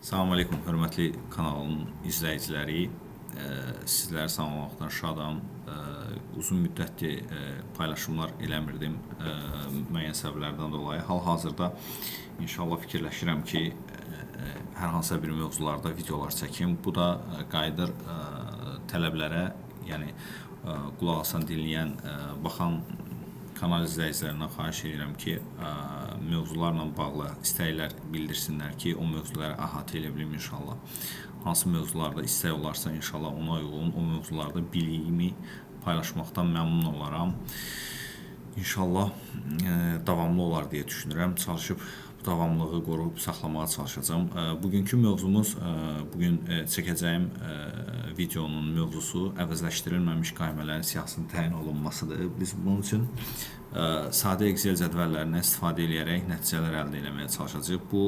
Salam aleykum, hörmətli kanalın izləyiciləri. Sizləri salamlamaqdan şadam. Uzun müddətdir paylaşımlar eləmirdim müəyyən səbəblərdən dolayı. Hal-hazırda inşallah fikirləşirəm ki, hər hansısa bir mövzularda videolar çəkim. Bu da qayıdır tələblərə, yəni qulaq asan, dinləyən, baxan kanal izləyicilərindən xahiş edirəm ki, mövzularla bağlı istəklər bildirsinlər ki, o mövzuları əhatə edə bilim inşallah. Hansı mövzularda istək olarsa inşallah ona uyğun o mövzularda biliyimi paylaşmaqdan məmnun olaram. İnşallah davamlı olar deyə düşünürəm. Çalışıb bu davamlılığı qoruyub saxlamağa çalışacağam. Bugünkü mövzumuz, bugün çəkəcəyim videonun mövzusu əvəzləşdirilməmiş qaymələrin siyahısının təyin olunmasıdır. Biz bunun üçün sadə Excel cədvəllərindən istifadə edərək nəticələr əldə etməyə çalışacağıq. Bu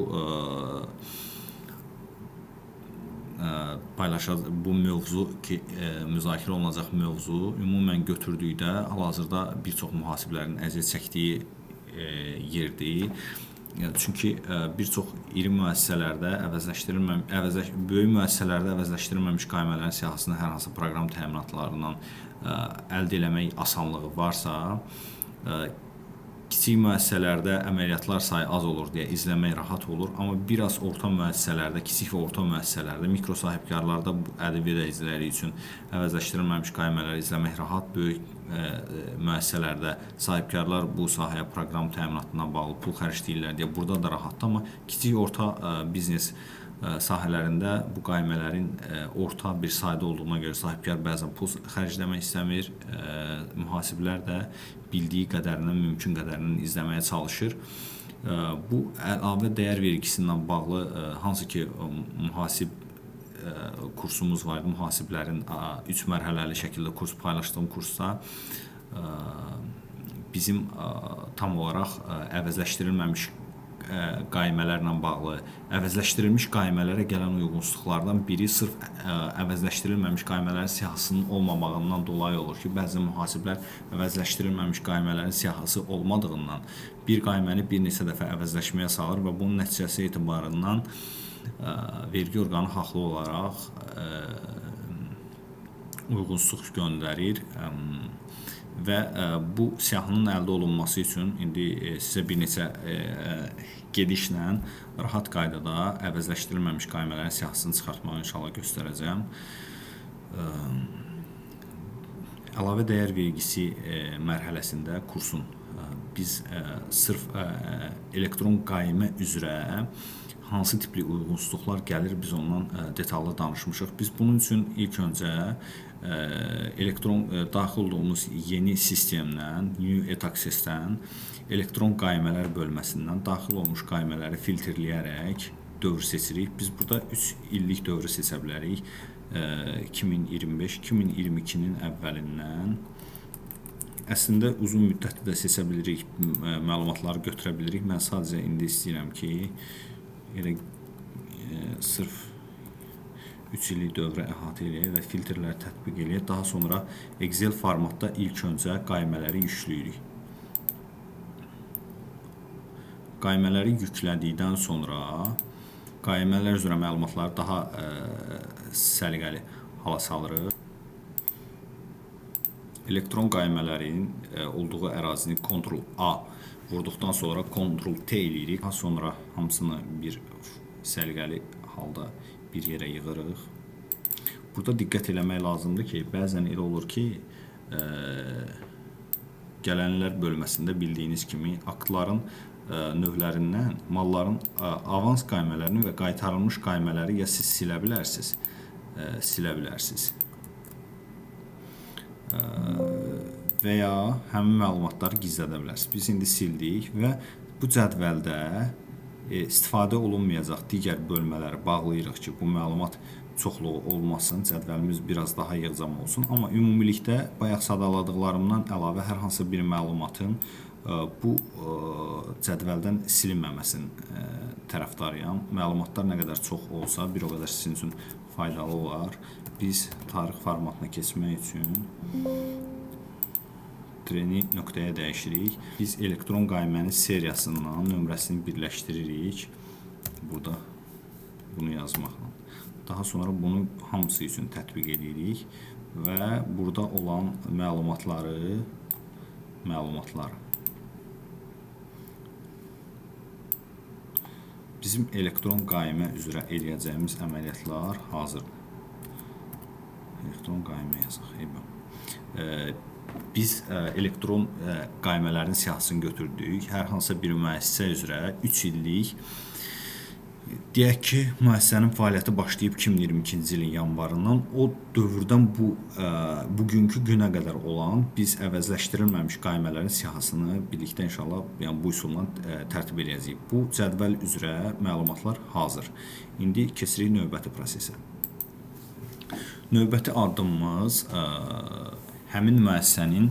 bu mövzu ki, müzakirə olunacaq mövzu ümumən götürdükdə hal-hazırda bir çox mühasiblərin əziyyət çəkdiyi yerdir. Çünki bir çox iri müəssisələrdə böyük müəssisələrdə əvəzləşdirilməmiş qaymələrin siyahısını hər hansı proqram təminatlarından əldə eləmək asanlığı varsa, kiçik müəssisələrdə əməliyyatlar sayı az olur deyə izləmək rahat olur, amma biraz orta müəssisələrdə, kiçik və orta müəssisələrdə, mikro sahibkarlarda bu ədəbi ediciləri üçün əvəzləşdirilməmiş qaymələri izləmək rahat, böyük müəssisələrdə sahibkarlar bu sahəyə proqram təminatından bağlı pul xərcləyirlər deyə burada da rahatdır, amma kiçik orta biznes sahələrində bu qaymələrin orta bir sayda olduğuna görə sahibkar bəzən pul xərcləmək istəmir, mühasiblər də bildiyi qədərindən, mümkün qədərindən izləməyə çalışır. Bu əlavə dəyər vergisi ilə bağlı hansı ki mühasib kursumuz var idi, mühasiblərin 3 mərhələli şəkildə kurs paylaşdığım kursda bizim tam olaraq əvəzləşdirilməmiş qaymələrlə bağlı əvəzləşdirilmiş qaymələrə gələn uyğunsuzluqlardan biri sırf əvəzləşdirilməmiş qaymələrin siyahısının olmamağından dolayı olur ki, bəzi mühasiblər əvəzləşdirilməmiş qaymələrin siyahısı olmadığından bir qayməni bir neçə dəfə əvəzləşməyə salır və bunun nəticəsi etibarından vergi orqanı haqlı olaraq uyğunsuzluq göndərir. Və bu siyahının əldə olunması üçün indi sizə bir neçə gedişlə rahat qaydada əvəzləşdirilməmiş qaymələrin siyahısını çıxartmağı inşallah göstərəcəm. Əlavə dəyər vergisi mərhələsində kursun biz sırf elektron qaymə üzrə hansı tipli uyğunsuzluqlar gəlir, biz ondan detallı danışmışıq. Biz bunun üçün ilk öncə elektron daxil olduğumuz yeni sistemdən, New eTaxes-dən, elektron qaymələr bölməsindən daxil olmuş qaymələri filtrləyərək dövr seçirik. Biz burada 3 illik dövrü seçə bilərik. 2025, 2022-nin əvvəlindən. Əslində uzun müddətli də seçə bilirik, məlumatları götürə bilirik. Mən sadəcə indi istəyirəm ki, elə sırf 3 illik dövrə əhatə eləyək və filtrləri tətbiq eləyək. Daha sonra Excel formatda ilk öncə qaymələri yükləyirik. Qaymələri yüklədikdən sonra qaymələr üzrə məlumatları daha səliqəli hala salırıq. Elektron qaymələrin olduğu ərazini Ctrl A vurduqdan sonra Ctrl T eləyirik. Daha sonra hamısını bir səliqəli halda bir yerə yığırıq. Burada diqqət eləmək lazımdır ki, bəzən elə olur ki, gələnlər bölməsində bildiyiniz kimi aktların növlərindən malların avans qaymələrini və qaytarılmış qaymələri ya siz silə bilərsiniz, və ya həmin məlumatları gizlədə bilərsiniz. Biz indi sildik və bu cədvəldə istifadə olunmayacaq digər bölmələri bağlayırıq ki, bu məlumat çoxluğu olmasın, cədvəlimiz biraz daha yığcam olsun. Amma ümumilikdə bayaq sadaladıqlarımdan əlavə hər hansı bir məlumatın bu cədvəldən silinməməsinin tərəfdarıyam. Məlumatlar nə qədər çox olsa, bir o qədər sizin üçün faydalı olar. Biz tarix formatına keçmək üçün treni nöqtəyə dəyişirik. Biz elektron qaymənin seriyasından nömrəsini birləşdiririk. Burada Bunu yazmaqla. Daha sonra bunu hamısı üçün tətbiq edirik və burada olan məlumatları bizim elektron qaimə üzrə eləyəcəyimiz əməliyyatlar hazırdır. Elektron qaimə yazaq. Biz elektron qaimələrin siyahısını götürdük. Hər hansısa bir müəssisə üzrə 3 illik, deyək ki, müəssisənin fəaliyyəti başlayıb 2022-ci ilin yanvarından, o dövrdən bu bugünkü günə qədər olan biz əvəzləşdirilməmiş qaimələrin siyahısını birlikdə inşallah, yəni bu üsulla tərtib eləyəcəyik. Bu cədvəl üzrə məlumatlar hazır. İndi keçirik növbəti prosesə. Növbəti addımımız həmin müəssisənin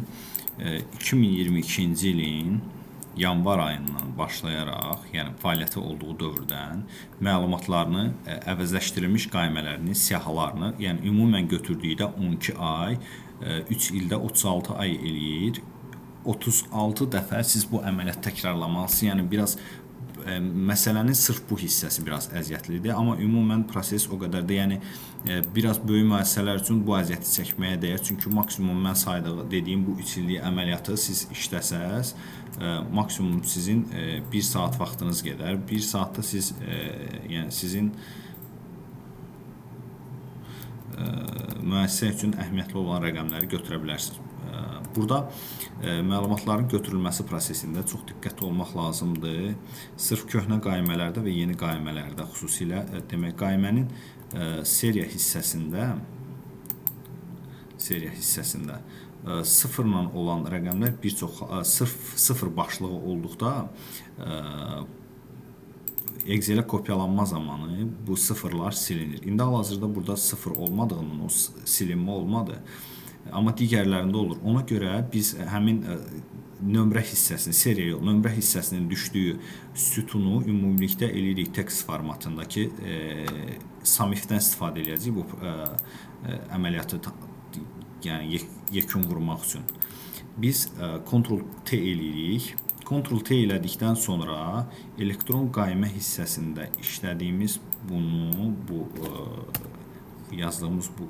2022-ci ilin yanvar ayından başlayaraq, yəni fəaliyyəti olduğu dövrdən məlumatlarını, əvəzləşdirilmiş qaimələrini, siyahılarını, yəni ümumən götürdükdə 12 ay, 3 ildə 36 ay eləyir. 36 dəfə siz bu əməliyyatı təkrarlamalısınız. Yəni biraz məsələnin sırf bu hissəsi biraz əziyyətlidir, amma ümumən proses o qədər də, yəni biraz böyük müəssisələr üçün bu əziyyəti çəkməyə dəyər. Çünki maksimum mən saydığı, dediyim bu 3 illik əməliyyatı siz işləsəz, maksimum sizin 1 saat vaxtınız gedər. 1 saatda siz, yəni sizin müəssisə üçün əhəmiyyətli olan rəqəmləri götürə bilərsiniz. Burada məlumatların götürülməsi prosesində çox diqqətli olmaq lazımdır. Sırf köhnə qaimələrdə və yeni qaimələrdə, xüsusilə demək qaimənin seriya hissəsində sıfırla olan rəqəmlər bir çox sırf sıfır başlığı olduqda Excel-ə kopyalanma zamanı bu sıfırlar silinir. İndi hal-hazırda burada sıfır olmadığından o silinmə olmadı. Amma digərlərində olur. Ona görə biz həmin nömrə hissəsini, seriya yox, nömrə hissəsinin düşdüyü sütunu ümumilikdə eləyirik tekst formatındakı SUMIF-dən istifadə eləyəcəyik bu əməliyyatı, yəni yekun vurmaq üçün. Biz Ctrl-T eləyirik. Ctrl-T elədikdən sonra elektron qaimə hissəsində işlədiyimiz bunu, bu yazdığımız bu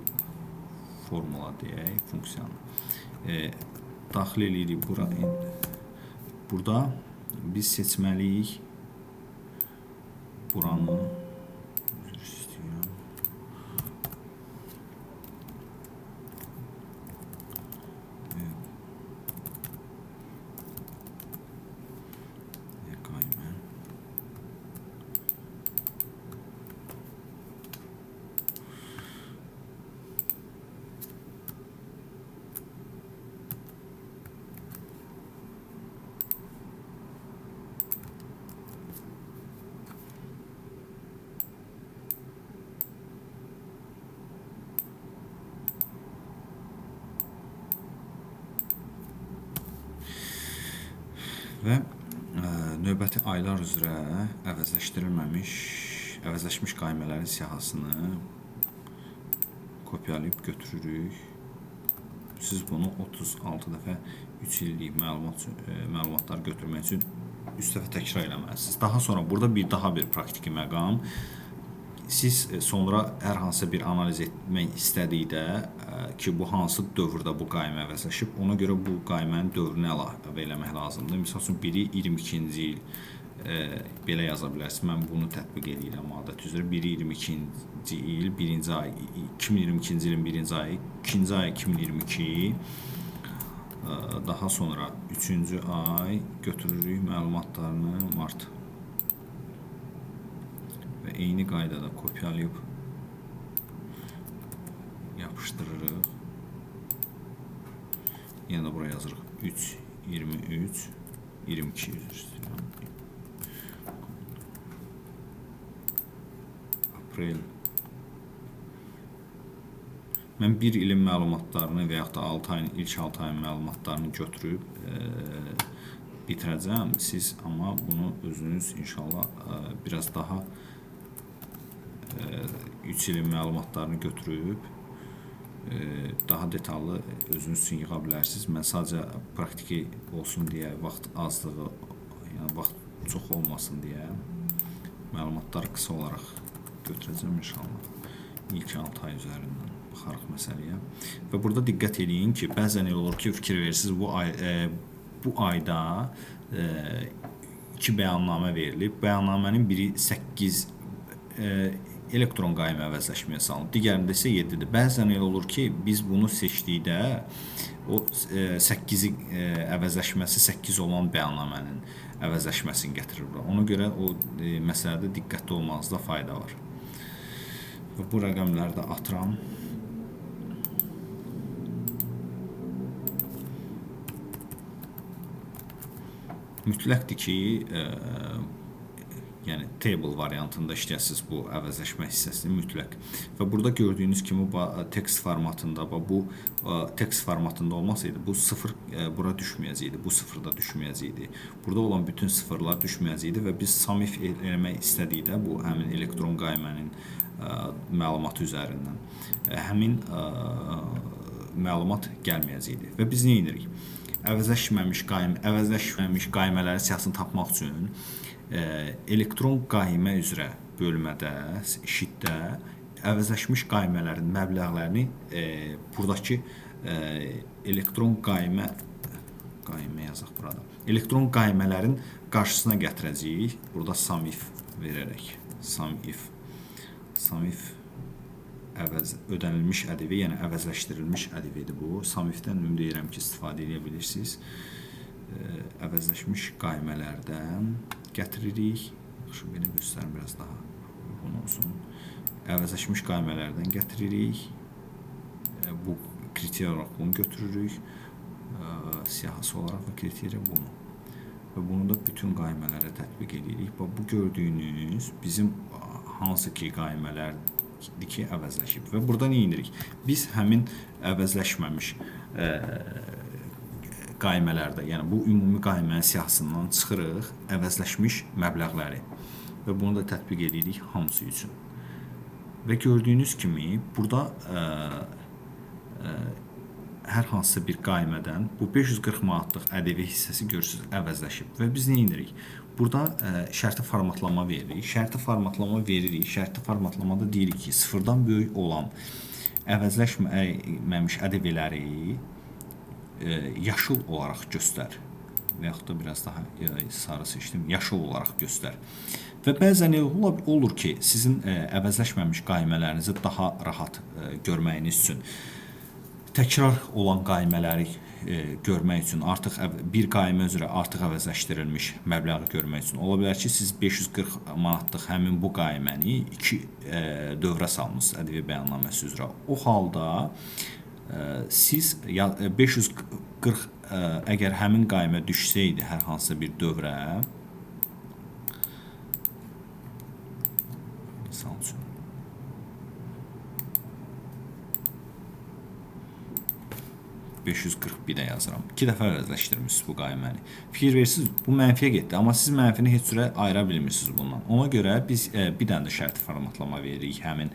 formula deyək, funksiyanı daxil eləyirik bura. Burada biz seçməliyik buranı. Üzr istəyirəm. Qaymə. Və növbəti aylar üzrə əvəzləşmiş qaimələrin siyahısını kopyalayıb götürürük. Siz bunu 36 dəfə 3 illik məlumatları götürmək üçün 3 dəfə təkrar eləməlisiniz. Daha sonra burada daha bir praktiki məqam. Siz sonra hər hansısa bir analiz etmək istədikdə ki, bu hansı dövrdə bu qaimə əvəzləşib, ona görə bu qaimənin dövrünü əlavə eləmək lazımdır. Misal üçün, biri 22-ci il belə yaza bilərsiniz. Mən bunu tətbiq edirəm adət üzrə. Biri 22-ci il, birinci ay, 2022-ci ilin birinci ayı, ikinci ay 2022, daha sonra üçüncü ay götürürük məlumatlarını mart. Və eyni qaydada kopyalayıb yapışdırırıq. Yenə də bura yazırıq 3, 23, 22 üzr istəyirəm. Aprel. Mən bir ilin məlumatlarını və yaxud da 6 ayın, ilk 6 ayın məlumatlarını götürüb bitirəcəm. Siz amma bunu özünüz inşallah biraz daha 3 ilin məlumatlarını götürüb daha detallı özünüz üçün yığa bilərsiniz. Mən sadəcə praktiki olsun deyə, vaxt azlığı, yəni vaxt çox olmasın deyə məlumatları qısa olaraq Götürəcəm inşallah. İlk 6 ay üzərindən baxarıq məsələyə. Və burada diqqət eləyin ki, bəzən elə olur ki, fikir verirsiniz, bu ayda 2 bəyannamə verilib. Bəyannamənin biri 8 elektron qaymə əvəzləşməyə salınıb, digərində isə 7-dir. Bəzən elə olur ki, biz bunu seçdikdə o 8-i əvəzləşməsi 8 olan bəyannamənin əvəzləşməsini gətirir bura. Ona görə o məsələdə diqqətli olmanızda fayda var. Və bu rəqəmləri də atıram. Mütləqdir ki, yəni table variantında işləyəsiniz bu əvəzləşmə hissəsini mütləq. Və burada gördüyünüz kimi tekst formatında, bu tekst formatında olmasaydı bu sıfır bura düşməyəcəkdi, bu sıfır da düşməyəcəkdi. Burada olan bütün sıfırlar düşməyəcəkdi və biz sum if eləmək istədikdə bu həmin elektron qaymənin məlumatı üzərindən həmin məlumat gəlməyəcəkdi. Və biz nə edirik? Əvəzləşməmiş qaymələrin siyahısını tapmaq üçün elektron qaymə üzrə bölmədə, sheetdə əvəzləşmiş qaymələrin məbləğlərini buradakı elektron qaymə yazaq burada. Elektron qaymələrin qarşısına gətirəcəyik. Burada sum if verərək. Sum if ödənilmiş ƏDV, yəni əvəzləşdirilmiş ƏDV-dir bu. Sum if-dən ümid edirəm ki, istifadə edə bilirsiniz. Əvəzləşmiş qaymələrdən gətiririk. Yaxşı, belə göstərim biraz daha uyğun olsun. Əvəzləşmiş qaymələrdən gətiririk. Bu kriteriya olaraq bunu götürürük. Siyahısı olaraq və kriteriya bunu. Və bunu da bütün qaymələrə tətbiq edirik. Bax, bu gördüyünüz bizim hansı ki qaymələrdir ki, əvəzləşib. Və burada nə edirik? Biz həmin əvəzləşməmiş qaymələrdə, yəni bu ümumi qaymənin siyahısından çıxırıq əvəzləşmiş məbləğləri və bunu da tətbiq edirik hamısı üçün. Və gördüyünüz kimi burada hər hansısa bir qaymədən bu 540 manatlıq ƏDV hissəsi görürsünüz əvəzləşib. Və biz nə edirik? Burada şərti formatlama veririk. Şərti formatlama veririk. Şərti formatlamada deyirik ki, sıfırdan böyük olan əvəzləşməmiş ƏDV-ləri yaşıl olaraq göstər. Və yaxud da biraz daha sarı seçdim. Yaşıl olaraq göstər. Və bəzən elə olur ki, sizin əvəzləşməmiş qaymələrinizi daha rahat görməyiniz üçün təkrar olan qaymələri görmək üçün, artıq bir qaymə üzrə artıq əvəzləşdirilmiş məbləği görmək üçün ola bilər ki, siz 540 manatlıq həmin bu qayməni iki dövrə salmısınız ƏDV bəyannaməsi üzrə. O halda siz 540 əgər həmin qaymə düşsəydi hər hansısa bir dövrə, misal üçün 541-ə yazıram. 2 dəfə əvəzləşdirmişsiniz bu qayməni. Fikir verirsiniz, bu mənfiyə getdi, amma siz mənfini heç cürə ayıra bilmirsiniz bundan. Ona görə biz bir dənə də şərti formatlama veririk həmin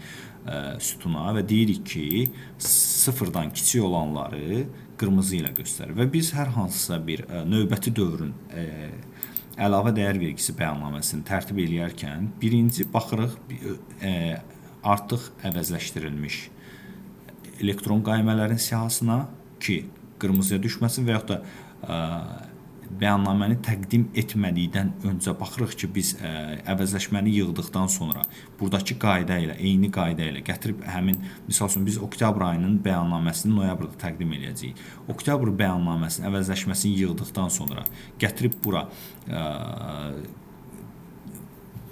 sütuna və deyirik ki, sıfırdan kiçik olanları qırmızı ilə göstərir. Və biz hər hansısa bir növbəti dövrün əlavə dəyər vergisi bəyannaməsini tərtib eləyərkən birinci baxırıq artıq əvəzləşdirilmiş elektron qaymələrin siyahısına ki, qırmızıya düşməsin və yaxud da bəyannaməni təqdim etmədikdən öncə baxırıq ki, biz əvəzləşməni yığdıqdan sonra buradakı qayda ilə, eyni qayda ilə gətirib həmin, misal üçün, biz oktyabr ayının bəyannaməsini noyabrda təqdim eləyəcəyik. Oktyabr bəyannaməsinin əvəzləşməsini yığdıqdan sonra gətirib bura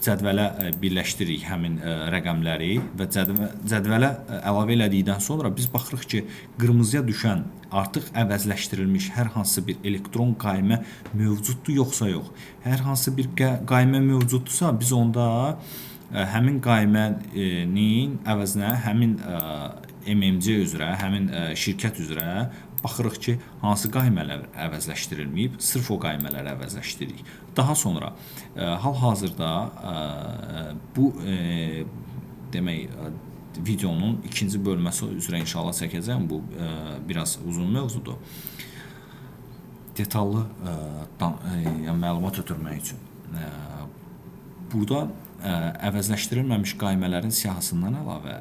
cədvələ birləşdiririk həmin rəqəmləri və cədvələ əlavə elədikdən sonra biz baxırıq ki, qırmızıya düşən artıq əvəzləşdirilmiş hər hansı bir elektron qaymə mövcuddur yoxsa yox. Hər hansı bir qaymə mövcuddursa, biz onda həmin qaymənin əvəzinə həmin MMC üzrə, həmin şirkət üzrə baxırıq ki, hansı qaymələr əvəzləşdirilməyib, sırf o qaymələri əvəzləşdiririk. Daha sonra hal-hazırda bu demək videonun ikinci bölməsi üzrə inşallah çəkəcəyəm. Bu biraz uzun mövzudur. Detallı məlumat ötürmək üçün. Burada Əvəzləşdirilməmiş qaymələrin siyahısından əlavə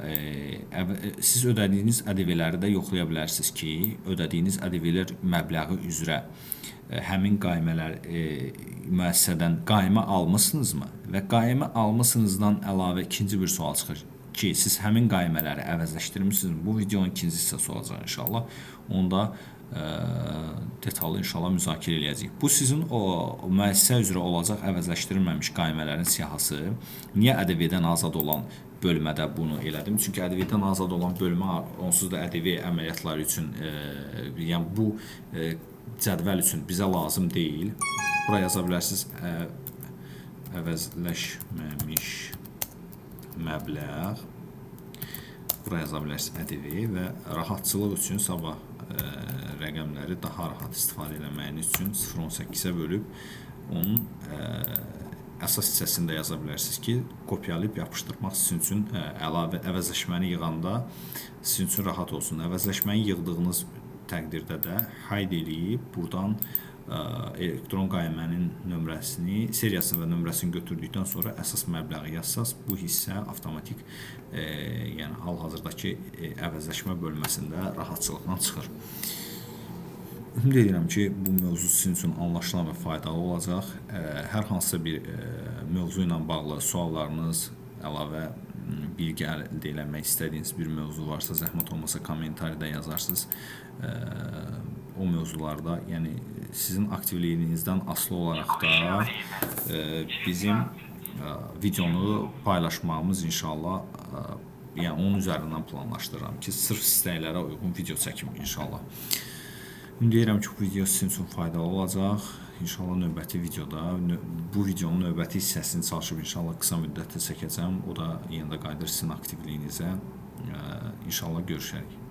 siz ödədiyiniz ƏDV-ləri də yoxlaya bilərsiniz ki, ödədiyiniz ƏDV-lər məbləği üzrə həmin qaymələr müəssisədən qaymə almısınızmı? Və qaymə almısınızdan əlavə ikinci bir sual çıxır ki, siz həmin qaymələri əvəzləşdirmisinizmi? Bu videonun ikinci hissəsi olacaq inşallah. Onda detallı inşallah müzakirə eləyəcəyik. Bu sizin o müəssisə üzrə olacaq əvəzləşdirilməmiş qaymələrin siyahısı. Niyə ƏDV-dən azad olan bölmədə bunu elədim? Çünki ƏDV-dən azad olan bölmə onsuz da ƏDV əməliyyatları üçün, yəni bu cədvəl üçün bizə lazım deyil. Bura yaza bilərsiniz əvəzləşməmiş məbləğ. Bura yaza bilərsiniz ƏDV və rahatçılıq üçün sabah rəqəmləri daha rahat istifadə eləməyiniz üçün 0.18-ə bölüb onun əsas hissəsini də yaza bilərsiniz ki, kopyalayıb yapışdırmaq sizin üçün əlavə əvəzləşməni yığanda sizin üçün rahat olsun. Əvəzləşməni yığdığınız təqdirdə də hide eləyib buradan elektron qaymənin nömrəsini, seriyasını və nömrəsini götürdükdən sonra əsas məbləği yazsaz, bu hissə avtomatik yəni hal-hazırdakı əvəzləşmə bölməsində rahatçılıqla çıxır. Ümid edirəm ki, bu mövzu sizin üçün anlaşılan və faydalı olacaq. Hər hansısa bir mövzu ilə bağlı suallarınız, əlavə bilgi əldə eləmək istədiyiniz bir mövzu varsa, zəhmət olmasa kommentariyada yazarsınız. O mövzularda, yəni sizin aktivliyinizdən asılı olaraq da bizim videonu paylaşmağımız inşallah, yəni onun üzərindən planlaşdırıram ki, sırf istəklərə uyğun video çəkim inşallah. Ümid edirəm ki, bu video sizin üçün faydalı olacaq. İnşallah növbəti videoda, bu videonun növbəti hissəsini çalışıb inşallah qısa müddətdə çəkəcəm. O da yenə də qayıdır sizin aktivliyinizə. İnşallah görüşərik.